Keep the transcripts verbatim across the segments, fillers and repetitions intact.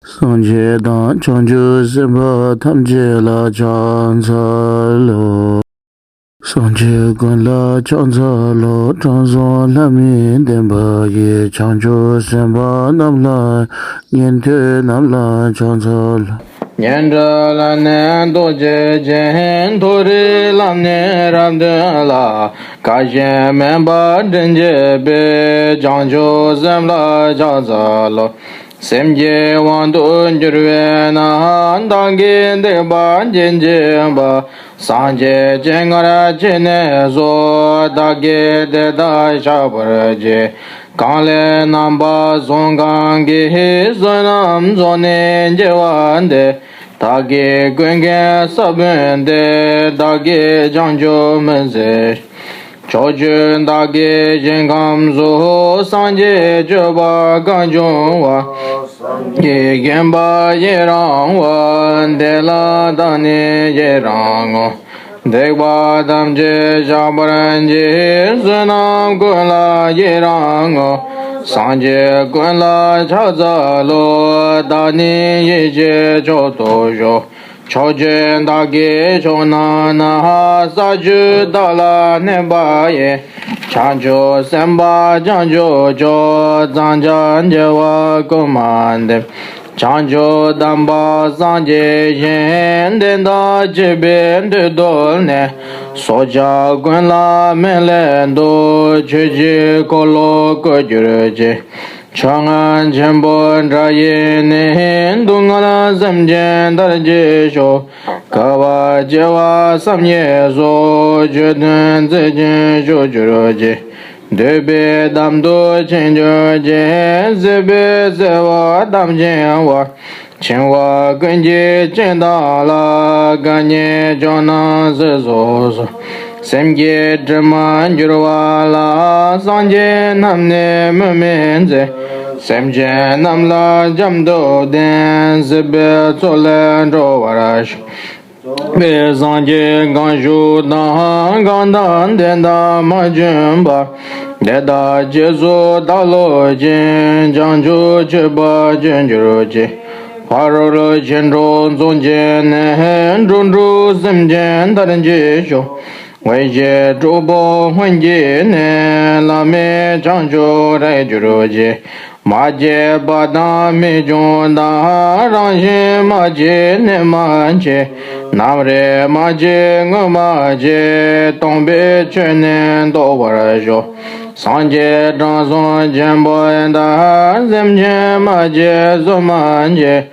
སངས་རྒྱས་དང་བྱང་ཆུབ་སེམས་དཔའ་ཐམས་ཅད་ལ་ཕྱག་འཚལ་ལོ། སངས་རྒྱས་ཀུན་ལ་ཕྱག་འཚལ་ལོ། དྲང་སྲོང་ལྷ་མིའི་བསྟན་པ་ཡི། བྱང་ཆུབ་སེམས་དཔའ་རྣམས་ལ། ཉན་ཐོས་རྣམས་ལ་ཕྱག་འཚལ་ལོ། སྙན་གྲགས་ལ་ནི་རྡོ་རྗེ་ཅན། མཐོ་རིས་ལ་ནི་རབ་འདོད་ལ། ཁ་ཞེ་མེད་པར་དྲིན་བསྐྱེད་པའི། བྱང་ཆུབ་སེམས་ལ་ཕྱག་འཚལ་ལོ། སེམས་ཀྱི་དབང་དུ་གྱུར་པས་ན། བདག་གི་སྡིག་པ་ཅི་མཆིས་པ། སངས་རྒྱས་སྤྱན་སྔར་ཕྱིན་ནས་སུ། བདག་གིས་དེ་དག་བཤགས་པར་བགྱི། གང་ལས་རྣམ་པ་གསུམ་གང་གིས། བསོད་ནམས་རྫོགས་ནས་སྐྱེ་བ་འདི། བདག་གིས་ཀུན་ཀྱང་ས་བོན་ཏེ། བདག་གིས་བྱང་ཆུབ་མི་ཟད། ཕྱོགས་བཅུ་དག་གི་ཞིང་ཁམས་སུ། སངས་རྒྱས་སྤྱོད་པ་གང་བྱུང་བ། ཀྱི་བརྒྱན་པ་ཡི་རང་བ། དེ་ལ་བདག་ནི་ཡི་རང་ངོ་། སྡིག་པ་ཐམས་ཅད་བཤགས་པར་བགྱི། བསོད་ནམས་ཀུན་ལ་ཡི་རང་ངོ་། སངས་རྒྱས་ཀུན་ལ་ཕྱག་འཚལ་ལོ། བདག་ནི་ཡེ་ཤེས་མཆོག་ཏུ་ཞུགས། ཕྱོགས་བཅུ་དག་གི་ཕྱོགས་རྣམས་ན། ས་བཅུ་དག་ལ་གནས་པ་ཡི། བྱང་ཆུབ་སེམས་དཔའ་བྱང་ཆུབ་མཆོག། བརྩམས་བྱ་བྱེ་བ་ཀུན་མ་འདས། བྱང་ཆུབ་དམ་པ་སངས་རྒྱས་ཞིང་། དེ་དག་བྱེད་པའི་མདུན་དུ་གནས། སྲོག་ཆགས་ཀུན་ལ་མི་ལས་འདས། ཆོས་ཀྱི་འཁོར་ལོ་བསྐོར་གྱུར་ཅིག། ཆོས་རྔ་ཆེན་པོ་སྒྲ་ཡིས་ནི། སྡུག་བསྔལ་སེམས་ཅན་ཐར་བྱེད་ཤོག། དགའ་བ་སྐྱེ་བ་བསམ་ཡས་སོགས། ཆོས་དོན་མཛད་ཅིང་བཞུགས་གྱུར་ཅིག། འདོད་པའི་འདམ་དུ་ཕྱིན་གྱུར་ཅིག། སྲིད་པའི་སེར་བ་དམ་ཞིང་བ། འཆིང་བ་ཀུན་གྱི་སྤྱན་དག་ལ། དགའ་བརྙས་ཕྱོགས་རྣམས་སྲིད་སོགས་སུ། སེམས་ཀྱི་དྲི་མ་བསྒྱུར་བ་ལ། སངས་རྒྱས་རྣམས་ནི་མུ་མེད་མཛད། སེམས་ཅན་རྣམས་ལ་བྱམས་སྟོབས་ལྡན། སྲིད་པའི་མཚོ་ལས་སྒྲོལ་བར་ཤོག། པའི་སངས་རྒྱས་གང་བཞུགས་དང་། གང་དག་དེ་དག་མ་བྱོན་པ། དེ་དག་རྗེས་སུ་བདག་སློབ་ཅིང་། བྱང་ཆུབ་མཆོད་པར་བྱོན་གྱུར་ཅིག། ཕ་རོལ་ཕྱིན་དྲུག་རྫོགས་བྱས་ནས། འགྲོ་དྲུག་སེམས་ཅན་ཐར་བྱེད་ཤོག། འོད་ཀྱི་སྤྲུལ་པ་ཧཱུྃ་གྱིས་ནི། ལྷ་མིའི་བྱང་ཆུབ་རེག་གྱུར་ཅིག། མ་སྐྱེས་པ་དང་མི་འབྱུང་དང་། རང་བཞིན་མ་སྐྱེས་གནས་མ་སྐྱེས། ནམ་རིགས་མ་སྐྱེས་སྔོན་མ་སྐྱེས། སྟོང་པའི་ཆོས་ནི་རྟོགས་པར་ཤོག། སངས་རྒྱས་དྲང་སྲོང་ཆེན་པོ་དག། སེམས་ཅན་མ་སྐྱེས་སོ་མ་སྐྱེས།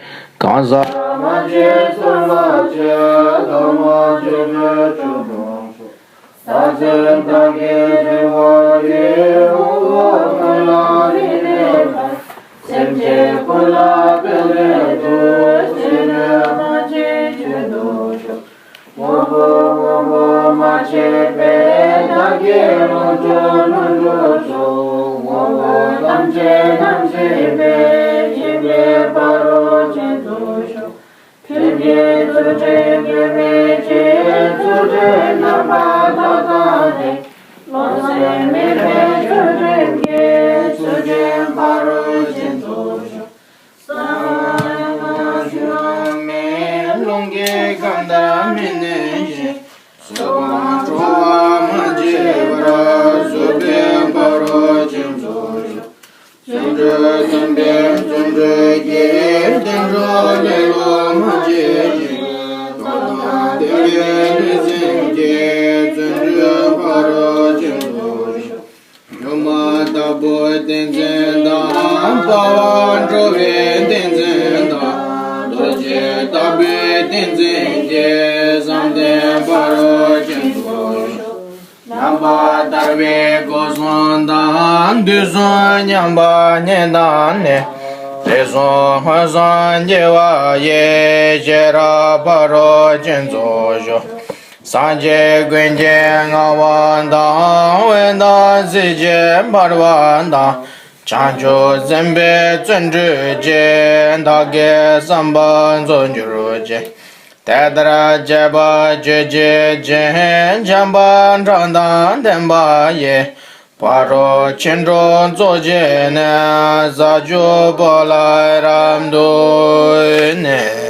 གང་ཟག་མ་སྐྱེས་སོ་མ་སྐྱེས། ཐོག་མ་བཅུ་པའི་ཆོས་དང་ཕྱོགས། ས་སེམས་དག་གི་འཛིན་པ་ཡི། དབང་པོ་ཀུན་ལ་རིག་གནས་དང་། སེམས་ཅན་ཀུན་ལ་དཔེ་མེད་དུ། སེམས་ཅན་མ་སྐྱེས་ཆོས་དང་ཕྱོགས། དབང་པོ་དབང་པོ་མ་སྐྱེས་པའི། བདག་གི་ལོངས་སྤྱོད་ལྷུན་གྲུབ་མཆོག། དབང་པོ་ཐམས་ཅད་རྣམ་སྲིད་པའི། སྐྱེས་པའི་ཕ་རོལ་ཕྱིན་དུ་ཞུགས། ཐུགས་རྗེའི་ཚུལ་ཁྲིམས་འགལ་མེད་ཀྱི། ཚུལ་ཁྲིམས་རྣམ་པར་དག་དང་ལྡན། བློ་སེམས་མི་མཐུན་ཚུལ་ཁྲིམས་ཀྱིས། ཚུལ་ཁྲིམས་ཕ་རོལ་ཕྱིན་དུ་ཞུགས། གསང་བ་ལམ་ལ་ཞུགས་མེད། རླུང་གི་ཁམས་དང་མི་གནས་ཤིང་། སྲིད་པ་འཁྲུལ་བ་མ་སྐྱེས་པར། སྲིད་པའི་ཕ་རོལ་ཕྱིན་དུ་ཞུགས། བརྩོན་འགྲུས་བརྩོན་པའི་བརྩོན་འགྲུས་ཀྱིས། བདེ་འགྲོ་ལེ་ལོ་མ་སྐྱེས་ཤིང་། རྟོགས་དང་ལྡན་པའི་ལུས་སེམས་ཀྱིས། བརྩོན་འགྲུས་ཕ་རོལ་ཕྱིན་དུ་ཞུགས། སྒྱུ་མ་ལྟ་བུའི་ཏིང་འཛིན་དང་། སྤང་བ་འགྲོ་བའི་ཏིང་འཛིན་དང་། རྡོ་རྗེ་ལྟ་བུའི་ཏིང་འཛིན་གྱིས། བསམ་གཏན་ཕ་རོལ་ཕྱིན་དུ་ཞུགས། རྣམ་པར་ཐར་པའི་སྒོ་གསུམ་དང་། དུས་གསུམ་མཉམ་པ་ཉིད་དང་ནི། དུས་གསུམ་མངོན་སུམ་སྐྱེ་བ་ཡི། ཤེས་རབ་ཕ་རོལ་ཕྱིན་དུ་ཞུགས། སངས་རྒྱས་ཀུན་གྱི་མངའ་དབང་དང་། འོད་དང་ཚིག་གི་འབར་བ་དང་། བྱང་ཆུབ་སེམས་དཔའི་བརྩོན་འགྲུས་ཀྱིས། བདག་གི་བསམ་པ་རྫོགས་གྱུར་ཅིག། དེ་ལྟར་སྤྱད་པ་ཆོས་ཀྱི་སྤྱན། བྱམས་པ་ཕྲག་དང་ལྡན་པ་ཡིས། བ་རོ་ཆེན་གྲོགས་ཚོགས་བཅས་ནས། ས་ཆུ་བོ་ལ་རབ་ཏུ་གནས།